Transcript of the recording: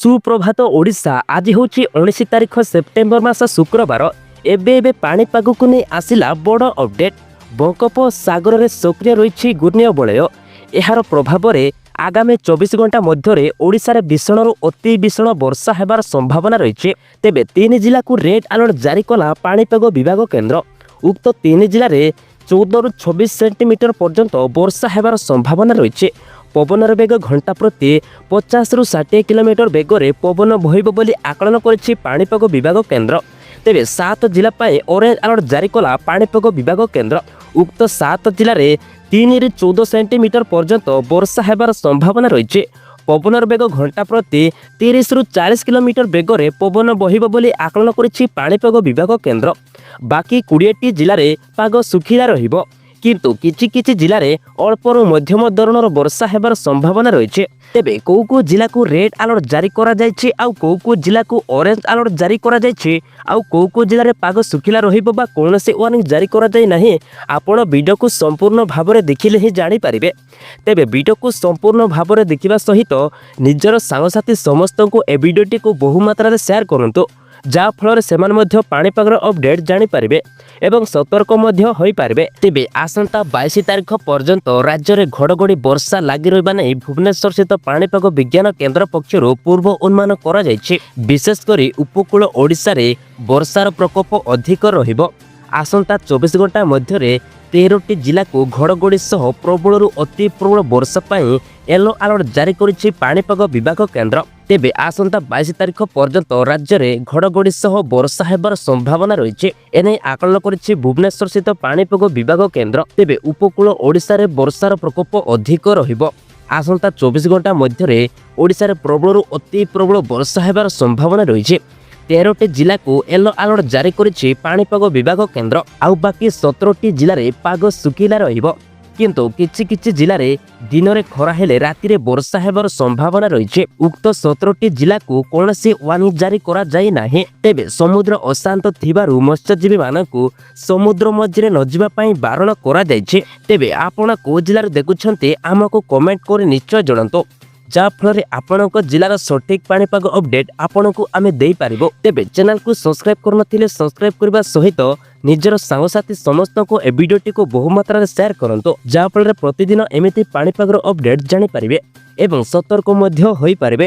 ସୁପ୍ରଭାତ ଓଡ଼ିଶା। ଆଜି ହେଉଛି 19 ତାରିଖ, ସେପ୍ଟେମ୍ବର ମାସ, ଶୁକ୍ରବାର। ଏବେ ଏବେ ପାଣିପାଗକୁ ନେଇ ଆସିଲା ବଡ଼ ଅପଡେଟ୍। ବଙ୍ଗୋପସାଗରରେ ସକ୍ରିୟ ରହିଛି ଘୂର୍ଣ୍ଣିବଳୟ। ଏହାର ପ୍ରଭାବରେ ଆଗାମୀ 24 ଘଣ୍ଟା ମଧ୍ୟରେ ଓଡ଼ିଶାରେ ଭୀଷଣରୁ ଅତି ଭୀଷଣ ବର୍ଷା ହେବାର ସମ୍ଭାବନା ରହିଛି। ତେବେ ତିନି ଜିଲ୍ଲାକୁ ରେଡ୍ ଆଲର୍ଟ ଜାରି କଲା ପାଣିପାଗ ବିଭାଗ କେନ୍ଦ୍ର। ଉକ୍ତ ତିନି ଜିଲ୍ଲାରେ 14ରୁ 26 ସେଣ୍ଟିମିଟର ପର୍ଯ୍ୟନ୍ତ ବର୍ଷା ହେବାର ସମ୍ଭାବନା ରହିଛି। ପବନର ବେଗ ଘଣ୍ଟା ପ୍ରତି 50ରୁ 60 କିଲୋମିଟର ବେଗରେ ପବନ ବହିବ ବୋଲି ଆକଳନ କରିଛି ପାଣିପାଗ ବିଭାଗ କେନ୍ଦ୍ର। ତେବେ ସାତ ଜିଲ୍ଲା ପାଇଁ ଅରେଞ୍ଜ ଆଲର୍ଟ ଜାରି କଲା ପାଣିପାଗ ବିଭାଗ କେନ୍ଦ୍ର। ଉକ୍ତ ସାତ ଜିଲ୍ଲାରେ 3ରୁ 14 ସେଣ୍ଟିମିଟର ପର୍ଯ୍ୟନ୍ତ ବର୍ଷା ହେବାର ସମ୍ଭାବନା ରହିଛି। ପବନର ବେଗ ଘଣ୍ଟା ପ୍ରତି 30ରୁ 40 କିଲୋମିଟର ବେଗରେ ପବନ ବହିବ ବୋଲି ଆକଳନ କରିଛି ପାଣିପାଗ ବିଭାଗ କେନ୍ଦ୍ର। ବାକି 20ଟି ଜିଲ୍ଲାରେ ପାଗ ଶୁଖିଲା ରହିବ, କିନ୍ତୁ କିଛି କିଛି ଜିଲ୍ଲାରେ ଅଳ୍ପରୁ ମଧ୍ୟମ ଧରଣର ବର୍ଷା ହେବାର ସମ୍ଭାବନା ରହିଛି। ତେବେ କେଉଁ କେଉଁ ଜିଲ୍ଲାକୁ ରେଡ୍ ଆଲର୍ଟ ଜାରି କରାଯାଇଛି, ଆଉ କେଉଁ କେଉଁ ଜିଲ୍ଲାକୁ ଅରେଞ୍ଜ ଆଲର୍ଟ ଜାରି କରାଯାଇଛି, ଆଉ କେଉଁ କେଉଁ ଜିଲ୍ଲାରେ ପାଗ ଶୁଖିଲା ରହିବ ବା କୌଣସି ୱାର୍ଣ୍ଣିଂ ଜାରି କରାଯାଇ ନାହିଁ, ଆପଣ ଭିଡ଼ିଓକୁ ସମ୍ପୂର୍ଣ୍ଣ ଭାବରେ ଦେଖିଲେ ହିଁ ଜାଣିପାରିବେ। ତେବେ ଭିଡ଼ିଓକୁ ସମ୍ପୂର୍ଣ୍ଣ ଭାବରେ ଦେଖିବା ସହିତ ନିଜର ସାଙ୍ଗସାଥି ସମସ୍ତଙ୍କୁ ଏ ଭିଡ଼ିଓଟିକୁ ବହୁ ମାତ୍ରାରେ ସେୟାର କରନ୍ତୁ, ଯାହାଫଳରେ ସେମାନେ ମଧ୍ୟ ପାଣିପାଗର ଅପଡେଟ୍ ଜାଣିପାରିବେ ଏବଂ ସତର୍କ ମଧ୍ୟ ହୋଇପାରିବେ। ତେବେ ଆସନ୍ତା 22 ତାରିଖ ପର୍ଯ୍ୟନ୍ତ ରାଜ୍ୟରେ ଘଡ଼ଘଡ଼ି ବର୍ଷା ଲାଗି ରହିବା ନେଇ ଭୁବନେଶ୍ୱରସ୍ଥିତ ପାଣିପାଗ ବିଜ୍ଞାନ କେନ୍ଦ୍ର ପକ୍ଷରୁ ପୂର୍ବ ଅନୁମାନ କରାଯାଇଛି। ବିଶେଷ କରି ଉପକୂଳ ଓଡ଼ିଶାରେ ବର୍ଷାର ପ୍ରକୋପ ଅଧିକ ରହିବ। ଆସନ୍ତା 24 ଘଣ୍ଟା ମଧ୍ୟରେ 13ଟି ଜିଲ୍ଲାକୁ ଘଡ଼ଘଡ଼ି ସହ ପ୍ରବଳରୁ ଅତି ପ୍ରବଳ ବର୍ଷା ପାଇଁ ୟେଲୋ ଆଲର୍ଟ ଜାରି କରିଛି ପାଣିପାଗ ବିଭାଗ କେନ୍ଦ୍ର। ତେବେ ଆସନ୍ତା 22 ତାରିଖ ପର୍ଯ୍ୟନ୍ତ ରାଜ୍ୟରେ ଘଡ଼ଘଡ଼ି ସହ ବର୍ଷା ହେବାର ସମ୍ଭାବନା ରହିଛି, ଏନେଇ ଆକଳନ କରିଛି ଭୁବନେଶ୍ୱରସ୍ଥିତ ପାଣିପାଗ ବିଭାଗ କେନ୍ଦ୍ର। ତେବେ ଉପକୂଳ ଓଡ଼ିଶାରେ ବର୍ଷାର ପ୍ରକୋପ ଅଧିକ ରହିବ। ଆସନ୍ତା 24 ଘଣ୍ଟା ମଧ୍ୟରେ ଓଡ଼ିଶାରେ ପ୍ରବଳରୁ ଅତି ପ୍ରବଳ ବର୍ଷା ହେବାର ସମ୍ଭାବନା ରହିଛି। 13ଟି ଜିଲ୍ଲାକୁ ୟେଲୋ ଆଲର୍ଟ ଜାରି କରିଛି ପାଣିପାଗ ବିଭାଗ କେନ୍ଦ୍ର। ଆଉ ବାକି 17ଟି ଜିଲ୍ଲାରେ ପାଗ ଶୁଖିଲା ରହିବ, କିନ୍ତୁ କିଛି କିଛି ଜିଲ୍ଲାରେ ଦିନରେ ଖରା ହେଲେ ରାତିରେ ବର୍ଷା ହେବାର ସମ୍ଭାବନା ରହିଛି। ଉକ୍ତ 17ଟି ଜିଲ୍ଲାକୁ କୌଣସି ୱାର୍ଣ୍ଣିଂ ଜାରି କରାଯାଇ ନାହିଁ। ତେବେ ସମୁଦ୍ର ଅଶାନ୍ତ ଥିବାରୁ ମତ୍ସ୍ୟଜୀବୀମାନଙ୍କୁ ସମୁଦ୍ର ମଝିରେ ନ ଯିବା ପାଇଁ ବାରଣ କରାଯାଇଛି। ତେବେ ଆପଣ କେଉଁ ଜିଲ୍ଲାରୁ ଦେଖୁଛନ୍ତି, ଆମକୁ କମେଣ୍ଟ କରି ନିଶ୍ଚୟ ଜଣାନ୍ତୁ, ଯାହାଫଳରେ ଆପଣଙ୍କ ଜିଲ୍ଲାର ସଠିକ୍ ପାଣିପାଗ ଅପଡେଟ୍ ଆପଣଙ୍କୁ ଆମେ ଦେଇପାରିବୁ। ତେବେ ଚ୍ୟାନେଲକୁ ସବସ୍କ୍ରାଇବ୍ କରିନଥିଲେ ସବସ୍କ୍ରାଇବ୍ କରିବା ସହିତ ନିଜର ସାଙ୍ଗସାଥି ସମସ୍ତଙ୍କୁ ଏ ଭିଡ଼ିଓଟିକୁ ବହୁ ମାତ୍ରାରେ ସେୟାର କରନ୍ତୁ, ଯାହାଫଳରେ ପ୍ରତିଦିନ ଏମିତି ପାଣିପାଗର ଅପଡେଟ୍ ଜାଣିପାରିବେ ଏବଂ ସତର୍କ ମଧ୍ୟ ହୋଇପାରିବେ।